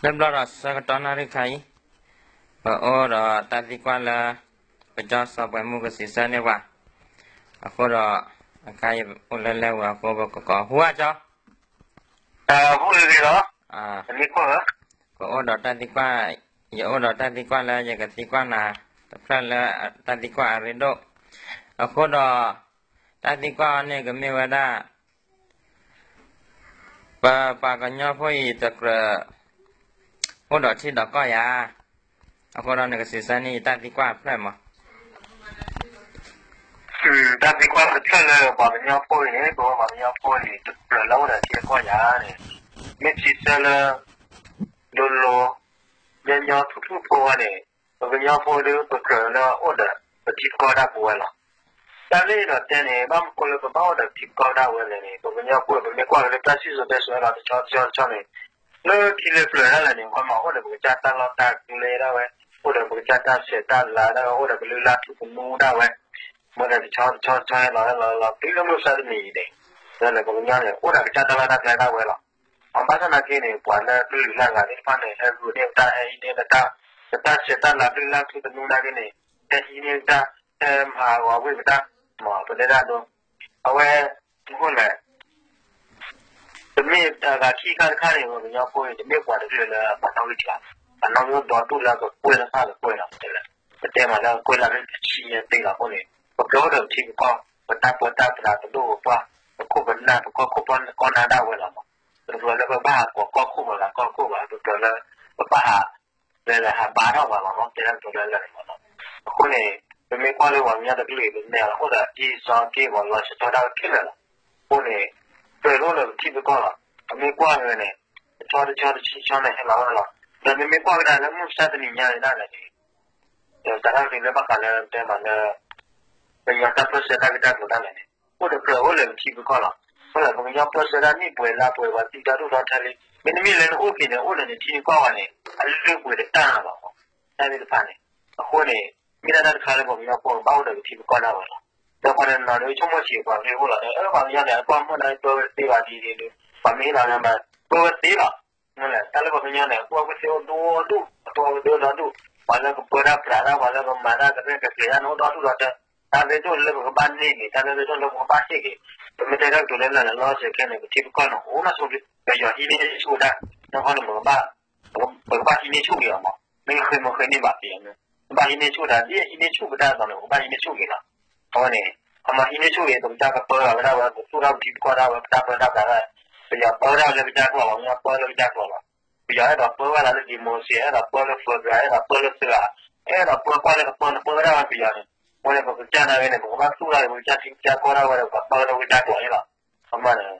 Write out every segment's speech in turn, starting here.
လၢဘျီဒီးဆၢကတီၢ်နၣ်ရံၣ်ခါအံၤ, ပအိၣ်ဒီးတၢ်သံကွၢ်လၢ ပကၠီစီၤပှဲၤမူကစံးဆၢန့ၢ်ပှၤ, အဃိဒီး အခါအံၤအိၣ်လၢလဲၤဝဲအဃိ ပကကိးဟူဧါကၠီ, ဟူလီၤ, ပအိၣ်ဒီးတၢ်သံကွၢ်, ယအိၣ်ဒီးတၢ်သံကွၢ်လၢယကသံကွၢ်နၤ တဖျၢၣ်လၢတၢ်သံကွၢ်အရ့ဒိၣ်, အဃိဒီး တၢ်သံကွၢ်အံၤန့ၣ်ကမ့ၢ်ဝဲဒၣ် ပပှၤကညီဖိအံၤတကြၢး အိၣ်ဒီးထံဒီးကီၢ်ဧါ, အဃိဒီးနကစံးဆၢန့ၢ်ယတၢ်သံကွၢ်တဖျၢၣ်မး, တၢ်သံကွၢ်တဖျၢၣ်လၢပှၤကညီဖိအံၤန့ၣ် ပဝဲပှၤကညီဖိအံၤ တကြၢးလၢအိၣ်ဒီးထံဒီးကီၢ်ဧါန့ၣ်, မ့ၢ်ထံဆၢလၢ လိၤလိၤ ညီညီထူၣ်ထူၣ်ဖိဝဲန့ၣ်, ပကညီဖိဒုး ပကြၢးလၢအိၣ်ဒီးပထံပကီၢ်ဒၣ်ပဝဲလီၤ. တၢ်ဂ့ၢ်ဒီးတဲန့ၣ် ဘၣ်မနုၤဃိလၢပဘၣ်အိၣ်ဒီးပထံပကီၢ်ဒၣ်ဝဲလဲၣ်န့ၣ်, ပကညီဖိ ပမ့ၢ်ကွၢ်က့ၤလၢတၢ်စံၣ်စိၤတဲစိၤလီၤ တဆီတဆီတဆီန့ၣ်, လၢထံလၢပျၢၤဒၣ်လဲာ်န့ၣ် ပှၤမၤအိၣ်ဒီးပကစၢ်တၢ်လီၢ်တၢ်ကျဲဒၣ်ဝဲ, အိၣ်ဒီးပကစၢ်တၢ်ဆဲးတၢ်လၤဒၣ်ဝဲ, အိၣ်ဒီးပလုၢ်လၢ်ထူသနူဒၣ်ဝဲ, မ့ၢ်ဒီးတဆီတဆီတဆီဟဲလီၤဟဲလီၤလီၤ တုၤလၢမုၢ်ဆါတနံၤအံၤန့ၣ်, ဒီးလၢပကညီန့ၣ် အိၣ်ဒီးပကစၢ်တၢ်လီၢ်တၢ်ကျဲဒၣ်ဝဲလီၤ. အဘၣ်ဆၣ်သနာ်က့န့ၣ် ပှၤလၢကလုာ်လၢအဂၤသ့ၣ်တဖၣ်န့ၣ် ဟဲဂုာ်န့ၢ်ပတၢ် ဟဲဟံးန့ၢ်ပတၢ်, ပတၢ်ဆဲးတၢ်လၤ ပလုၢ်လၢ်ထူသနူနာ်က့န့ၣ်, ဟဲဟံးန့ၢ်ပတၢ်, ဟဲမၤဟးဂီၤဝ့ၢ်ပတၢ်, မ့ၢ်ပတဲဒၣ်ဒိ, အဝဲ, မ့ၢ်လဲၣ် တမ့ၢ်တဂၤခံဂၤတခါန့ၣ် ပှၤကညီဖိအံၤ တမ့ၢ်ပှၤတကလုာ်လၢပှၤနီၣ်ဂံၢ်ထံး, ပှၤနီၣ်ဂံၢ်ဒီဒူၣ်လၢကကွဲၢ်တဖၣ်ကကွဲၢ်လီၤ တဲလၢ, ပတဲမးလၢကကွဲၢ်လၢကဆံယဲၢ်သ့လီၤအဃိန့ၣ်, ပကြၢးအိၣ်ဒီးပထံပကီၢ်, ပတၢ်ပၢတၢ်ပြးပဒိၣ်ပပှၢ်, ပခိၣ်ပနၢ် ပကီၢ်ခိၣ်ပကီၢ်နၢ်ဒၣ်ဝဲလီၤမး, ပကြၢးလၢပဘၣ်ဟးကိးကီၢ်ခိၣ်မးဂၤကီၢ်ခိၣ်ဘၣ် ပကြၢးလၢ, ပဘၣ်ဟး လဲၤလဲၤဟးဘါထီၣ်ပှၤလီၤမး တဲဒၣ်ပကြၢးလၢလၢာ်န့ၣ်မးလီၤ, အဃိန့ၣ်, ပမ့ၢ်ကွၢ်လၢပှၤကညီတကလုာ်အံၤ ပမ့ၢ်အအိၣ်ဒီးအက့ၢ်စီက့ၢ်ဂီၤလီၤဆၢထီၣ်ဒၣ်ဝဲခဲလၢာ်လီၤ, အဃိန့ၣ်, ကြၢးအိၣ်လၢပထံပကီၢ်လီၤ, ပမ့ၢ်ကွၢ်ဝဲန့ၣ်, တဆီတဆီတဆီဆီန့ၣ်ဟဲလီၤဝဲလီၤ, ဒီးမ့မ့ၢ်ကွၢ်ကဒါလၢမုၢ်မဆါတနံၤညါအံၤဒၣ်လဲာ်န့ၣ် ဒီးတၢ်ရၢၢ်လၢဘၣ်ဃးလၢတဲမးလၢ ပယီၤတၢ်ပၢၢ်ဆၢတၢ်ဂ့ၢ်တၢ်ကျိၤဒၣ်လဲာ်န့ၣ်, အိၣ်ဒီးကြၢးအိၣ်လၢပထံပကီၢ်လီၤ, အိၣ်လၢပကညီပၢၢ်ဆၢဒၣ်နံၣ်ပှဲၤလါပှဲၤ ပှၤသံတၢ်ဒူၣ်ဒီထၢလံ, မ့တမ့ၢ်လၢနအိၣ်က့ၤန့ၣ် အိၣ်ဒီးနထံနကီၢ်ဝဲန့ၣ် အလုၢ်အပှ့ၤတတၢ်လီၤမး, တၢ်သ့ၣ်တဖၣ်န့ၣ်, အဃိန့ၣ်, မ့ၢ်ဒၣ်တၢ်တခါလၢပှၤကညီဖိဘၣ်အိၣ်ဒီးပထံပကီၢ်ဒၣ်ဝဲလီၤ, ဒီးပှၤတနီၤနီၤဒီးဆိကမိၣ်ဆံးပှၤဂ့ၢ်အိၣ်လီၤ, အၢ ပှၤကညီန့ၣ် အကွၢ်မုၢ်န့ၣ် ပၢဝဲတသ့ဘၣ်ဒ်န့ၣ်ဒီး, ပှၤမ့ၢ်ဟ့ၣ်လီၤန့ၣ် ပၢဝဲသ့လီၤ, မ့ၢ်လဲၣ် တၢ်လၢပှၤကညီန့ၣ် အကွၢ်ဝဲသ့အိၣ်ဒိၣ်ဒိၣ်, အကွၢ်ဝဲသ့အိၣ်ဒိၣ်ဒိၣ်, ပှၤလၢကပၢတၢ်ပြးတၢ် ပှၤလၢကမၤတၢ်ကရဲၣ်ကကျဲၤတၢ်န့ၣ် အိၣ်ဒီဒူၣ်ဒီတၢ, တၢ်ရ့ဒိၣ်လၢပကဘၣ်န့ၢ်က့ၤ တၢ်ရ့ဒိၣ်လၢပကဘၣ်ဟ့ၣ်က့ၤ, ပမ့ၢ်တဲတၢ်ကတိၤလၢလၢာ်န့ၣ် လီၤစဲးခဲန့ၣ် ပထံပကီၢ်န့ၣ် အိၣ်နီၢ်ဆိလံ, ပယီၤဟံးန့ၢ်ဆူၣ်တၢ်, နီၢ်ခီန့ၣ် ပကဘၣ်ဟံးန့ၢ်ဆူၣ်က့ၤအီၤမး, မ့ၢ်ဃ့မ့ၢ်ဃ့န့ၢ်ဘၣ်က့ၤအီၤ, ပဘၣ်ဟံးန့ၢ်ဆူၣ်တၢ် ဒ်အဟံးန့ၢ်ဆူၣ်ပတၢ်အသိးန့ၣ် ပကဘၣ်ဟံးန့ၢ်ဆူၣ်က့ၤလီၤ, အဝဲန့ၣ်, အမၤဟံးန့ၢ်ဆူၣ်က့ၤ ပကစၢ်ကပၢထီၣ်ဝဲဒၣ်ဝဲ ပသူၣ်ထီၣ်ပထံပကီၢ်ဒၣ်ဝဲ ပတၢ်ပၢတၢ်ပြးဒၣ်, ပယီၤပၢဝဲဒၣ်လၢကစၢ်ကျိာ် ပှၤကညီပၢလၢကစၢ်ကျိာ်လီၤ, ပယီၤအဲၣ်ဒိးပၢဝဲဒၣ်လၢ democracy အဲၣ်ဒိးပၢလၢ federal အဲၣ်ဒိးပၢလၢသုးဂၤ, အဲၣ်ဒိးပၢကွၢ်လၢကပၢန့ၣ် ပၢဝဲဒၣ်ဝဲပယီၤန့ၣ်, အဃိန့ၣ် ပကစၢ်နာ်က့န့ၣ် ပကဘၣ်သူၣ်ထီၣ်က့ၤ ပကစၢ်ထံပကစၢ်ကီၢ်ဒၣ်ဝဲဒီး ပှၤပၢလၢပကစၢ်ကျိာ်န့ၣ်လီၤ, အမ့ၢ်န့ၣ်,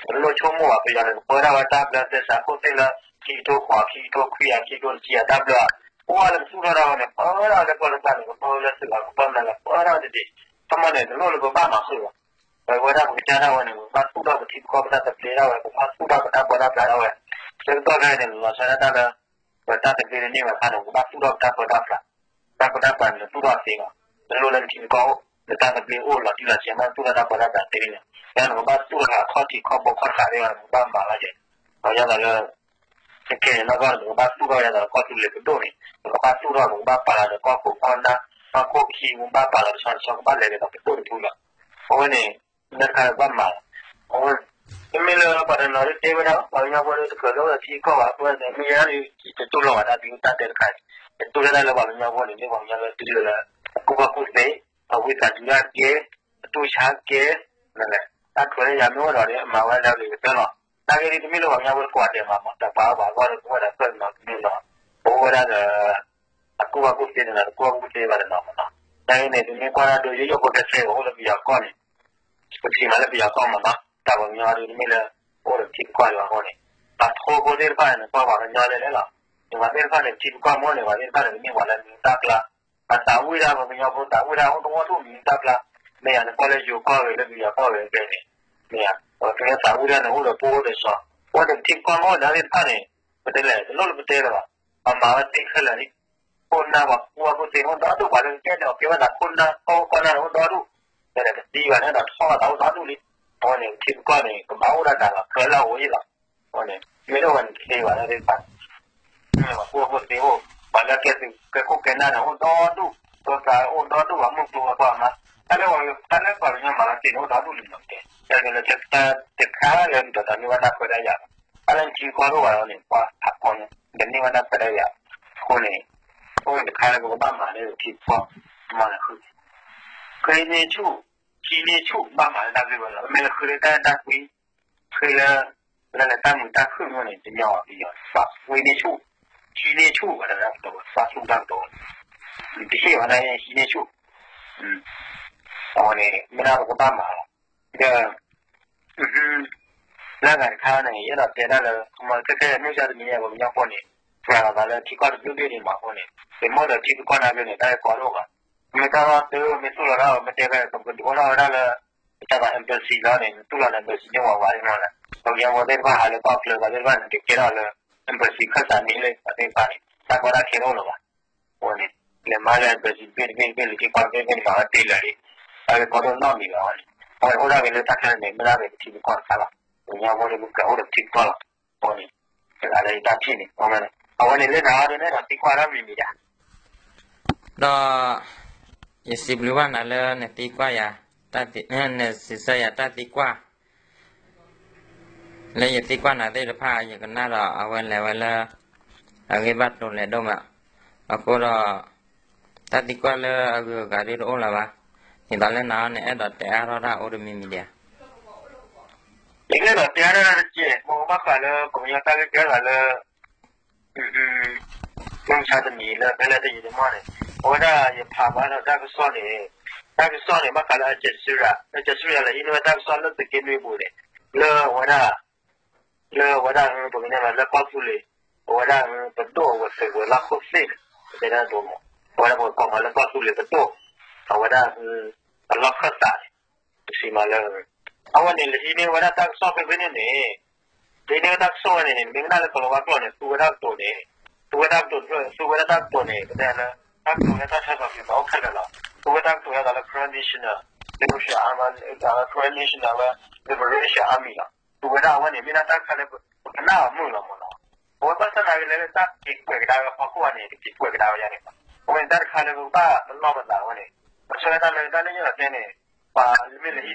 ပလိၣ်ဆိကမိၣ်ဘၣ် ပယီၤန့ၣ် ကပၢဒၣ်ဝဲတၢ်ဘျၢသဲစးခိၣ်သ့ၣ်လၢ ခံကထိဃိး ခံကထိခွံ ခံကထိတဆံအတၢ်ဘျၢ, ပှၤလၢပသူၣ်ထီၣ်ဒၣ်ဝဲန့ၣ် ပၢဝဲဒၣ်လၢကီၢ်လၢကၢ်န့ၣ် ကပၢလၢသုးဂၤ ကပၢမနုၤလဲၣ် ပၢဒၣ်ဝဲတဒ့ၣ်, အမ့ၢ်န့ၣ် တလိၣ်လၢပဘၣ်မၤဃုာ်ဘၣ် ပဝဲဒၣ်ပကစၢ်ဒၣ်ဝဲန့ၣ် ပကဘၣ်သူၣ်ထီၣ်ပထံပကီၢ်ပတၢ်သဘျ့ဒၣ်ဝဲ ပကဘၣ်သူၣ်ထီၣ်ပတၢ်ပၢတၢ်ပြးဒၣ်ဝဲ, ဆၢကတီၢ်ခဲအံၤန့ၣ် လီၤဆီဒၣ်တၢ်လၢ ပတၢ်သဘျ့တန့ၢ်ဘၣ်အခါန့ၣ် ပကဘၣ်သူၣ်ထီၣ်ပတၢ်ပၢတၢ်ပြး, တၢ်ပၢတၢ်ပြးန့ၣ် သူၣ်ထီၣ်သ့လီၤ, တလိၣ်လၢနထံနကီၢ်အိၣ် နတၢ်သဘျ့အိၣ်လီၤတံၢ်လီၤဆဲးမး သူၣ်ထီၣ်တၢ်ပၢတၢ်ပြးသ့န့ၣ်, ယန့ၣ်ပကဘၣ်သူၣ်ထီၣ်အခီၣ်ထံးခီၣ်ဘိခီၣ်တဃာ်သ့ၣ်တဖၣ် ပကဘၣ်မၤလီၤယဲ, ဒီးယသးလၢ ခဲခဲအံၤနီၢ်ကီၢ်န့ၣ် ပကဘၣ်သူၣ်ထီၣ်ယသးဒီးကီၢ်သူလ့ၤပဒိၣ်န့ၣ် ပကဘၣ်သူၣ်ထီၣ် ပကဘၣ်ပာ်လီၤဒီးကီၢ်ခိၣ်ကီၢ်နၢ်, ကီၢ်ခိၣ်ခံ ပကဘၣ်ပာ်လီၤတဆီတဆီ ကဘၣ်လဲၤကဒီးပဒိၣ်တဖုလီၤ, အဝဲန့ၣ်, လၢတခါပဘၣ်မၤလီၤ, အဝဲ, တမ့ၢ်လၢပှၤတနီၤဒ်တဲဝဲဒၣ် ပှၤကညီဖိဒီးတကြၢးလၢအိၣ်ဒီးထံကီၢ်ဘၣ် အဃိန့ၣ် မ့ၢ်ယဲဒၣ်န့ၣ် ယတတူၢ်လိာ်ဘၣ်တၢ်ဒုးတၢ်တဲတခါအံၤ, ယတူၢ်လိာ်ဒၣ်လၢပှၤကညီဖိန့ၣ် မ့ၢ်ပှၤကညီလၢတူၢ်လိာ်လၢ အကူၣ်ဘၣ်ကူၣ်သ့, အဝံသးစူၤဒၣ်ကဲ, အတူၢ်ဆါကဲ, တၢ်ခွဲးတၢ်ယာ်မ့ၢ်အိၣ်ဒီးန့ၣ် မၤဝဲလၢအဂ့ၤကတၢၢ်လီၤ, တၢ်ဂ့ၢ်ဒ်တမ့ၢ်လၢပှၤကညီဖိတကိးဒဲးမးမး တပာ်အီၣ်ပှၤအဂီၢ်ဒီး ပဝဲဒၣ်ဖၢၣ်နီၤတမ့ၢ်လီၤ, ပအိၣ်ဝဲဒၣ်ဒီး အကူၣ်ဘၣ်ကူၣ်သ့န့ၣ်ဒီး တကူၣ်ဘၣ်ကူၣ်သ့ဘၣ်တနီၤမးနီၤ, တၢ်ဂ့ၢ်န့ၣ် ပမ့ၢ်ကွၢ်ဒၣ်ဒိ ယိယိဖိခဲခဲအိၣ်လၢပယီၤကီၢ်န့ၣ် ပထံၣ်မးလၢပယီၤကီၢ်မးနီၤ တၢ်ပှၤကညီဒ်တမ့ၢ်လၢ အိၣ်ဒီးထံကီၢ်လီၤအဃိန့ၣ်, ပှၤထိဖိသ့ၣ်တဖၣ်န့ၣ် ကွၢ်ပှၤကညီလဲၣ်လဲၣ်လီၤ, ပှၤသ့ၣ်တဖၣ်န့ၣ် ထံပကီၢ်မ့ၢ်န့ၣ် ပှၤသ့ၣ်တဖၣ်န့ၣ် ကမ့ၢ်ပှၤလၢမံၤတၢ်ကျါ, ပှၤသးဝံၣ်တၢ် ပှၤကညီဖိသးဝံၣ်တၢ် အိၣ်တအိၣ်ထူၣ်မံၤတၢ်ကျါ, မ့ၢ်ယၤန့ၣ် ကွၢ်လၢယိၤကီၢ်ဂ့ၤ လၢပယီၤကီၢ်ဂ့ၤဖဲန့ၣ်, မ့ၢ်ယၤ ပှၤကညီသးဝံၣ်တၢ်န့ၣ် အိၣ်ဒီးဖိအိၣ်ဒီးစီၤ, အိၣ်ဒီးပထံပကီၢ်မ့ၢ်န့ၣ်သ့ၣ်တဖၣ်န့ၣ်, ပတဲလဲၣ် တလိၣ်လၢပတဲလၢၤဘၣ်, ပှၤမၤဝဲသ့ခဲလၢာ်လံ ခိၣ်နၢ်ပှၤကူၣ်ဘၣ်ကူၣ်သ့အိၣ်ဒီဒူၣ် ပှၤလၢကကဲထီၣ်ကဲဘၣ်သးခိၣ်နၢ်ကီၢ်ခိၣ်ကီၢ်နၢ်န့ၣ်အိၣ်ဒီဒူၣ်, ဒီးတသံဘၣ်န့ၣ်ဒီးထီၣ်ဘၣ်သးအိၣ်ဒီဒူၣ်လံ, အဝဲန့ၣ် ထံပကီၢ်န့ၣ် ကဘၣ်အိၣ်ဒၣ်တၢ်လီၤကြၢးလၢအအိၣ်အံၤလီၤ, အဝဲန့ၣ် မ့ၢ်တအိၣ်ဝဲန့ၣ်တသ့ဘၣ်သ့ၣ်တဖၣ်န့ၣ် ပှၤကူၣ်ဘၣ်ကူၣ်သ့အိၣ်, ပှၤလၢကဲသုးကဲခိၣ်ကဲနၢ်န့ၣ် အိၣ်ဒီဒူၣ်, ဒီသးအိၣ်ဒီဒူၣ် အမုၢ်ကျိၤဝဲၤကွာ်မး, တၢ်လၢပှၤကညီမၤလီၤတ့ၢ်န့ၣ် အိၣ်ဒီဒူၣ်လံမး, တၢ်လၢတခါလၢနတၢ်န့ၢ်ဘၣ်တၢ်ခွဲးတၢ်ယာ်ဘၣ်, တၢ်လၢနထံကီၢ်တအိၣ်ဘၣ်လီၤန့ၣ် ပှၤဟးကီန့ၣ် နတန့ၢ်ဘၣ်တၢ်ခွဲးတၢ်ယာ်, အဃိန့ၣ် အိၣ်တခါလၢပကဘၣ်မၤလၢထံကီၢ် မၤလၢဃု ဃ့န့ၢ်ဆူၣ်, ဟံးန့ၢ်ဆူၣ် ဘၣ်မၤလၢတၢ်ဂ့ၢ်ဝဲလီၤ, မ့ၢ်လၢဃ့လၢတၢ်အဲၣ်တၢ်ကွံ, ဃ့လၢ လၢနတၢ်မုာ်တၢ်ခုၣ်န့ၣ် တညီဘၣ်, ဃ့န့ၢ်ဆူၣ်, ဟံးန့ၢ်ဆူၣ် ဝဲဒၣ်တၢ်ကတိၤ ပှၤဆူၣ်တၢ်ကတိၤ, တဟ့ၣ်ဝဲဒၣ်ဟံးန့ၢ်ဆူၣ်, အဝဲန့ၣ် မ့ၢ်ဒၣ်ပကဘၣ်မၤလီၤ, ဒီး လၢအဂၤတခါန့ၣ် ယအဲၣ်ဒိးတဲဒၣ်လၢ ခဲခဲအံၤ မုၢ်ဆါတနံၤအံၤ ပှၤကညီဖိန့ၣ် ပှၤလီၤသးလၢထံကီၢ်တဘျုးဘ့ၣ်ဒံးမးအဃိန့ၣ် ပမ့ၢ်ဒီးထံသကိးနၤဘျုးန့ၣ် တၢ်ဂ့ၢ်ကီတအိၣ်ဘၣ်, မ့ၢ်တၢ်လီၤတၢ်မ့ၢ်သူၣ်လီၤတၢ် မ့ၢ်တဲကဲ ပကဒုးအိၣ်ထီၣ်ဝဲဒၣ်လၢ ပတၢ်သး embassy လီၤန့ၣ် သူၣ်လီၤလၢ embassy န့ၣ်ဝဲဝဲဒၣ်လီၤ, ပှၤကညီဖိသ့ၣ်တဖၣ်ဟးလၢကီၢ်ချၢ ပှၤသ့ၣ်တဖၣ်န့ၣ် ကကဲထီၣ်လၢ embassy ခၢၣ်စးန့ၣ်လၢပှၤသ့ၣ်တဖၣ်န့ၣ် တၢ်ကီတၢ်ခဲတအိၣ်လၢၤဘၣ် အဝဲန့ၣ် လဲၤမၤလၢ embassy တဘ့ၣ်တဘ့ၣ်တဘ့ၣ် လၢထံကီၢ်တဘ့ၣ်တဘ့ၣ်န့ၣ် မၤဝဲသ့လၢာ်လံ, အဝဲကီဒိၣ်နီတမံၤဘၣ်အဝဲန့ၣ်, အဝဲအိၣ်ဒၣ်က့ၤလၢတၢ်ခဲလၢာ်န့ၣ် မ့ၢ်ဒၣ်က့ၤပထံပကီၢ်တခါလီၤ, ပကညီဖိန့ၣ် ပကအိၣ်ဒီးထံပကီၢ်လီၤ, အဃိန့ၣ် တဂၤလၢယတၢ်ထံၣ်န့ၣ် အဝဲန့ၣ် အဝဲန့ၣ်လၢနၤအီၤဒ်န့ၣ်ဒီးသံကွၢ်ဒၣ်မံၤမံၤဒၣ် ဒီး ယစံးဘျုးဘၣ်နၤလၢနသံကွၢ်ယၤ, နစံးဆၢယၤတၢ်သံကွၢ်, လၢယသံကွၢ်နၤသ့ၣ်တဖၣ် ယကနၣ်ဒီးအဝဲလဲၤဝဲလၢ အဂ့ၢ်ဘၣ်တိၤလဲၤဒိၣ်မး, အဃိဒီး တၢ်သံကွၢ်လၢအဂုၤအဂၤဒ်တအိၣ်လၢၤဘၣ်, ဒ်သိးလၢနၤန့ၣ် အဲၣ်ဒိးတဲအါထီၣ်တၢ်အိၣ်တမံၤမံၤဒံးဧါ ယကအဲၣ်ဒိးတဲအါထီၣ်တၢ်တက့ၢ်, ပဘၣ်ဃးလၢပကညီတၢ်ဂ့ၢ်ကဲထီၣ်သးလၢ မုၢ်မဆါတနံၤလၢဖဲလဲၣ်တယံာ်တမီၢ်န့ၣ်, အဝဲဒၣ်ယဖးဘၣ်ဒီးတၢ်ကစီၣ်န့ၣ်, တၢ်ကစီၣ်န့ၣ် ဘၣ်ဃးလၢ Al Jazeera, Al Jazeera လၢဟံးန့ၢ်ဝဲတၢ်ကစီၣ်လၢသုးက့နွံအပူၤန့ၣ်, လၢအဝဲဒၣ် လၢအဝဲဒၣ် ပကတဲလၢကီၢ်သူလ့ၤ, အဝဲဒၣ် ပဒိၣ်အဝဲသုးဝဲၤလီၢ်ခိၣ်သ့ၣ်န့ၣ်, ပတဲဒၣ်ဒိၣ်မး, အဝဲဒၣ်ပကိးမးလၢကီၢ်သူလ့ၤပဒိၣ်, အဝဲဒၣ် အလီၢ်ခၢၣ်သးန့ၣ် ပစံးမးလၢ အဝဲန့ၣ်လၢဟံးန့ၢ်ဝဲဒၣ်တၢ်ကစီၣ်ဖဲဖဲန့ၣ်န့ၣ်, လၢဟံးန့ၢ်ဝဲတၢ်ကစီၣ်ဝဲန့ၣ်န့ၣ် မ့ၢ်ကနၣ်လၢကလီၤဝါကျိာ်န့ၣ် သူဝဲဒၣ်ကတိၤန့ၣ်, သူဝဲဒၣ်ကတိၤတဖျၢၣ် သူဝဲဒၣ်တၢ်ကတိၤန့ၣ် ပတဲလၢ တၢ်ကတိၤလၢတၢ်ဆၢကတီၢ်ဖံးမးအိၣ်ခဲလၢာ်လီၤ, သူဝဲတၢ်ကတိၤလၢသးလၢ Karen National Liberation Army, Karen National လၢ Liberation Army လီၤ, သူဝဲဒၣ်အဝဲန့ၣ် မ့ၢ်ဒၣ်တၢ်တခါလၢပကနၣ်အီၤမုာ်လီၤမးနီၤ, အဝဲဘၣ်ဆၣ်သနာ်က့လၢတၢ်က့ၤကွဲးကဒါဝဲဖီခိၣ်အံၤန့ၣ် တက့ၤကွဲးကဒါဝဲယါန့ၣ်, အဝဲန့ၣ်တၢ်တခါလၢပကဘၣ်ပလီၢ်ပသးဝဲန့ၣ်, ပဆၢလၢတၢ်လၢတၢ်လၢယအဲၣ်ဒိးတဲန့ၣ်, ပှၤမ့ၢ်လၢ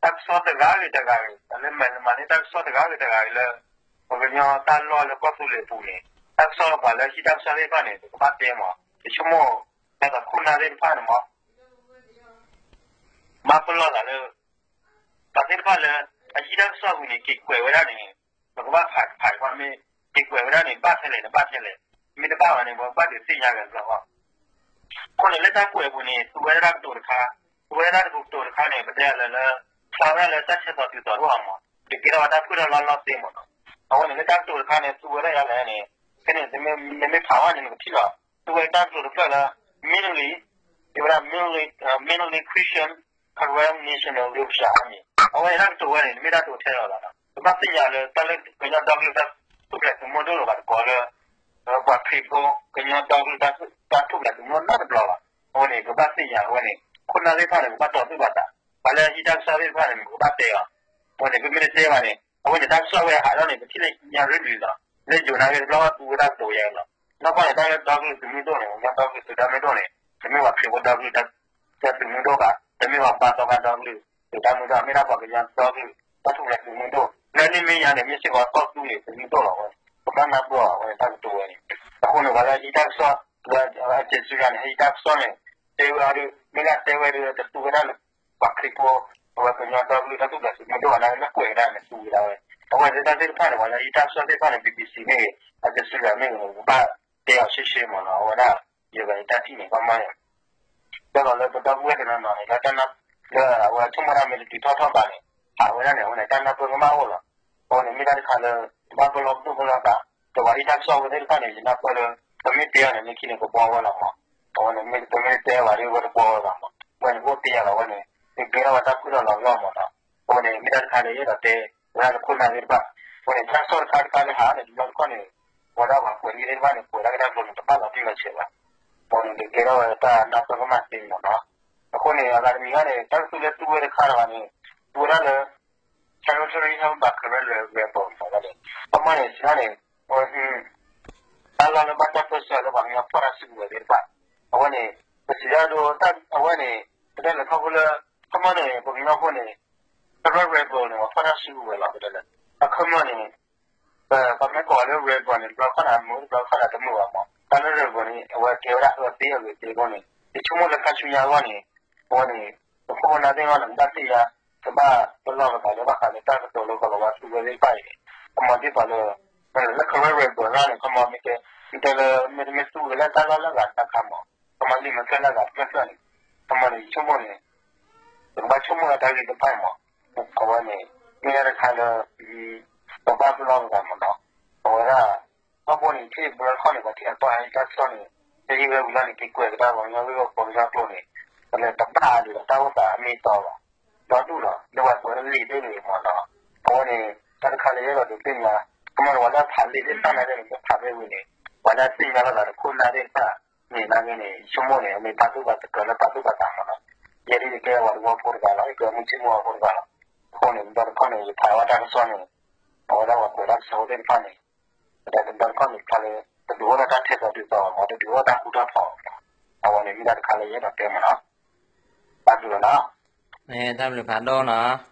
တၢ်ကစီၣ်တဂၤဂ့ၤတဂၤဂ့ၤ လၢမဲာ်လၢမၤန့ၢ်တၢ်ကစီၣ်တဂၤဂ့ၤတဂၤဂ့ၤလၢ ပကညီတၢ်လီၢ်လၢကီၢ်သူလ့ၤအပူၤန့ၣ်, တၢ်ကစီၣ်ပှၤလၢဟံးတၢ်ကစီၣ်သ့ၣ်တဖၣ်န့ၣ် ပကဘၣ်တဲမး, ယဆိကမိၣ် ဒ်သိးခိၣ်နၢ်သ့ၣ်တဖၣ်န့ၣ်မး ဘၣ်ပလီၢ်သးလၢ ပှၤသ့ၣ်တဖၣ်လၢ အဟံးတၢ်ကစီၣ်အပူၤန့ၣ် က့ၤကွဲးဝဲဒၣ်န့ၣ်, ပကဘၣ်ဖးတဖးတဖၣ်မ့ၢ် က့ၤကွဲးဝဲဒၣ်န့ၣ် ဘၣ်ထဲလဲၣ်န့ၣ် ဘၣ်ထဲလဲၣ်, မ့ၢ်တဘၣ်ဘၣ်န့ၣ် ပကဘၣ်ဒုးသ့ၣ်ညါဂဲၤဘျီဃီ အဃိန့ၣ် လၢတၢ်ကွဲးအပူၤန့ၣ် သူဝဲဒၣ်တၢ်ကတိၤတခါ, သူဝဲဒၣ်တၢ်ကတိၤတခါန့ၣ် ပတဲလၢလၢ ဖျါဝဲဒၣ်လၢတၢ်ဆဲးသီတုၤသီတအိၣ်မး, တကဲထီၣ်ဝဲတၢ်ဖုၣ်ထီၣ်လီၢ်လီၢ်သ့မးနီၤ, အဃိန့ၣ် လၢတၢ်ကတိၤတခါန့ၣ် သူဝဲဒၣ်ယါလဲၣ်န့ၣ်, ဖဲန့ၣ် နမ့ၢ်ဖးဝဲန့ၣ် နကထံၣ်လီၤ, သူဝဲတၢ်ကတိၤတဖျၢၣ်လၢ Middle East, တဲဝဲဒၣ် Middle East, Middle East Christian Karen National Liberation Army, အဝဲတၢ်ကတိၤဝဲန့ၣ် နမ့ၢ်တၢ်ကတိၤထဲလီၤလီၤ, ပဘၣ်သ့ၣ်ညါလၢတၢ်လၢကညီဒီကလုာ်တၢ်ထူၣ်ဖျဲးသုးမုၢ်ဒိၣ်လီၤဘၣ်တကိးလၢ ပှၤခရံာ်ဖိ ကညီဒီကလုာ်တၢ်ထူၣ်ဖျဲးသုးမုၢ်ဒိၣ်နီတဘျီဘၣ်, အဃိန့ၣ် ပဘၣ်သ့ၣ်ညါအဝဲန့ၣ် ခိၣ်နၢ်သ့ၣ်တဖၣ်န့ၣ် ပဘၣ်တီၢ်သူၣ်ဘၣ်သး, ပှၤလၢအဟံးတၢ်ကစီၣ်သ့ၣ်တဖၣ်န့ၣ် ပကဘၣ်တဲအီၤ, အဃိန့ၣ် ပမ့ၢ်တတဲဘၣ်န့ၣ် အဝဲန့ၣ်တၢ်ကစီၣ်ဝဲဟးထီၣ်န့ၣ် ပထံၣ်လၢညါရ့ဒုးလီၤ, လၢယိၤနၤဂ့ၢ်တဘျီဘၣ်သူဝဲတၢ်ကတိၤယါလီၤ, နီၢ်ကီၢ်န့ၣ် တၢ်လၢဒီကလုာ်သုးမုၢ်ဒိၣ်န့ၣ် ပှၤကညီဒီကလုာ်သုးဒီမုၢ်ဒိၣ်န့ၣ် တမ့ၢ်ပှၤခရံာ်ဖိဒီကလုာ် တၢ်သုးမုၢ်ဒိၣ်ဘၣ်, တမ့ၢ်ပှၤဘါသီခါဒီကလုာ်သုးတၢ်မုၢ်ဒိၣ်, မ့ၢ်ဒၣ်ပှၤကညီဒီကလုာ် တၢ်ထူၣ်ဖျဲးသုးမုၢ်ဒိၣ်, လၢန့ၣ်မ့ၢ်ယါန့ၣ် မ့ၢ်စ့ၢ်ကီးကီၢ်သူလ့ၤသုးမုၢ်ဒိၣ်လီၤဝဲ, ပဘၣ်နၢ်ပၢၢ်အီၤဝဲတၢ်ကတိၤဝဲန့ၣ်, အဃိန့ၣ် ပှၤလၢအဟံးတၢ်ကစီၣ် လၢ Al Jazeera န့ၣ် ဟံးတၢ်ကစီၣ်န့ၣ် တဲဝဲအီၤဒ် မ့ၢ်ဒၣ်တဲဝဲဒ်တသူဝဲဒၣ်လၢ ပှၤခရံာ်ဖိ အဝဲကညီဒီကလုာ်တၢ်ထူၣ်ဖျဲးသုးမုၢ်ဒိၣ်အနၢ် လၢကွဲးဝဲဒၣ်န့ၣ်သူဝဲဒၣ်ဝဲ, အဝဲသ့ၣ်တၢ်သ့ၣ်တဖၣ်န့ၣ် ပှၤလၢအဟံးတၢ်ကစီၣ်သ့ၣ်တဖၣ်န့ၣ် BBC မ့ၢ်ဂ့ၤ Al Jazeera မ့ၢ်ဂ့ၤန့ၣ် ပဘၣ်တဲအီၤရှဲရှဲမးနီၤ, အဝဲဒၣ် ယဂၤယတၢ်ထံၣ်န့ၣ် ဘၣ်မးန့ၣ် ဒီးလၢပဒီပုၢ်ဝဲၢ်တနီၤနီၤန့ၣ် လၢတၢ်နၢ် လၢအဝဲဆိကမိၣ်တၢ်မ့ၢ်တတုၤထီၣ်ထီၣ်ဘၣ်န့ၣ် ဟးဝဲဒၣ်န့ၣ် အဝဲန့ၣ် တၢ်နၢ်ပၢၢ်ကမၣ်အိၣ်လီၤ. အဃိန့ၣ် မ့ၢ်တၢ်တခါလၢ ဘၣ်ပလီၢ်ပဒိၣ်ပလီၢ်သး ဒီးပှၤဟံးတၢ်ကစီၣ်ဝဲသ့ၣ်တဖၣ်န့ၣ် ယနၢ်ပၢၢ်လၢ ပမ့ၢ်တဲအီၤန့ၣ် မ့ၢ်ခံန့ၣ် ကဘှီဝဲလီၤမး. အဝဲန့ၣ် မ့ၢ်ပမ့ၢ်တဲဘၣ်ဒီး ဝဲတဘှီဝဲဘၣ်မး. အဝဲန့ၣ် အိၣ်တ့ၢ်ယၤလီၤ အဝဲန့ၣ် မ့ၢ်ကဲထီၣ်ဝဲတၢ်ဖုၣ်ထီၣ်လီၤလီၢ်မးနီၤ. အဃိန့ၣ် မ့ၢ်တၢ်တခါလၢယအဲၣ်ဒိးတဲ ဝဲဒၣ်လၢခိၣ်နၢ်သ့ၣ်တဖၣ်. အဃိန့ၣ် တၢ်ကစီၣ်တခါတခါလၢဟးန့ၣ် တဘျီတခီၣ်န့ၣ် ပဝဲဒၣ်ပှၤကွဲးလံာ်သ့ၣ်တဖၣ်န့ၣ် ကွဲးတၢ်ကဒါကျိၤန့ၣ် တဘၣ်လီၤတံၢ်လီၤဆဲးဘၣ်. အဃိန့ၣ် ကကဲထီၣ်ဝဲတၢ်နၢ်ပၢၢ်ကမၣ်သ့မးနီၤ. အဃိန့ၣ် အဂၤတမံၤဂၤန့ၣ် တၢ်ကသူလၢသူဝဲတခါတဂၤန့ၣ် သူဝဲဒၣ်လၢ territory held by Karen rebel မးန့ၣ် အမ့ၢ်န့ၣ် စံးန့ၣ် အဝဲ တၢ်လီၢ်လၢဘၣ်တၢ်ပၢၢ်ဆၢလၢပှၤကညီဖီၣ်တၢ်စုကဝဲၤသ့ၣ်တဖၣ်, အဝဲန့ၣ် ပစံးတၢ်ဒိ အဝဲန့ၣ် ပတဲလၢခီဖျိလၢ ခီမီန့ၣ် ပှၤကညီဖိန့ၣ် ဖဲ rebel န့ၣ် ပှၤဖီၣ်တၢ်စုကဝဲၤလီၤ ပတဲလၢ အခီမီန့ၣ် ပမ့ၢ်ကိးလၢ rebel န့ၣ် တဘျီခီၣ်န့ၣ် အမုာ် တဘျီခီၣ်န့ၣ် တမုာ်ဘၣ်မး တၢ်လၢ rebel န့ၣ် အဝဲကဲဝဲဒၣ်အၢသ့အဂ့ၤသ့အဃိန့ၣ် ယဆိကမိၣ်လၢခါဆူညါအဂီၢ်န့ၣ် အဝဲန့ၣ် ပခိၣ်ပနၢ်သ့ၣ်အဂီၢ်န့ၣ် ကဘၣ်သ့ၣ်ညါ ကဘၣ်ပလီၢ်ပသးလၢဘၣ်ဃးလၢတၢ်ကတိၤလၢကီၢ်လီၤဝါစုကဝဲၤသ့ၣ်တဖၣ်အံၤန့ၣ် ခီမီသ့ၣ်ပှၤလၢ လၢ Karen rebel န့ၣ် ခီမီမ့ၢ်ကဲ မ့ၢ်တဲလၢ မ့တမ့ၢ်သူဝဲလၢတၢ်လီၢ်လၢအဂၤတခါမး ခီမီလံာ်မဲာ်ဖျၢၣ်လၢအဂၤတဖျၢၣ်ဖျၢၣ်န့ၣ် ခီမီန့ၣ် ယဆိကမိၣ်န့ၣ် ပကဘၣ်ဆိကမိၣ်လၢတၢ်ဂ့ၢ်တဖၣ်အံၤမး အဝဲန့ၣ် မ့ၢ်ဒၣ်တခါလၢ ပဘၣ်ပလီၢ်ပသးမးနီၤ အဝဲဒၣ် ထီဘိန့ၣ် ထံၣ်ဘျီတခီၣ်န့ၣ် ပှၤထံၣ်အကီၢ်ဟဲတၢ်ကစီၣ်န့ၣ် တဟံးဝဲဝံၤလီၤန့ၣ် က့ၤကွဲးကဒါပှၤကညီဂ့ၢ်ဝီဖိကညီကျိာ်န့ၣ် ပလဲၤတဘၣ်အဒံးဒီးတၢ်အိၣ်သးအမ့ၢ်အတီလီၤ ဒီဒူၣ်လီၤ လၢပှၤကွဲးလံာ်သ့ၣ်န့ၣ်မးနီၤ အဝဲန့ၣ် တၢ်တခါလၢယအဲၣ်ဒိးဒုးသ့ၣ်ညါ ကမၤဒီးပှၤလၢအဖးလံာ်သ့ၣ်တဖၣ်န့ၣ် မ့ၢ်ဖးမ့ၢ်ဝံၤန့ၣ် ပှၤလၢအသ့ၣ်ညါလိာ်သးဒီးခိၣ်နၢ်သ့ၣ်တဖၣ်န့ၣ် နာ်က့န့ၣ် ယဆိကမိၣ်န့ၣ် အမ့ၢ်တၢ်သူၣ်ဘၣ်သးကၢၤလၢတၢ်သူၣ်ဘၣ်သးမးနီၤ ယဲဒၣ်ယကဲပှၤသဝီဖိတဂၤလီၤ ယကဲမုၢ်ဆ့ၣ်မုၢ်ဂီၤဖိတဂၤလီၤ အဃိန့ၣ် တဘျီတခီၣ်န့ၣ် ယဖးဝဲတၢ်ကစီၣ်န့ၣ် အဝဲဒၣ်ပှၤကွဲးတၢ်ကစီၣ်ဖိသ့ၣ်တဖၣ်န့ၣ် ပတဲတဘျီတခီၣ်န့ၣ် တခါလၢ တဒုးအိၣ်ဒၣ်တၢ်ထဲသိးတုၤသိးမး တဒုးအိၣ်တၢ်ဃူတၢ်ဖိးမး အဝဲန့ၣ်မ့ၢ်တၢ်တခါလၢယအဲၣ်ဒိးတဲမးနီၤ တၢ်ဘျုးလီၤနီၤ တၢ်ဘျုးဖးဒိၣ်နီၤ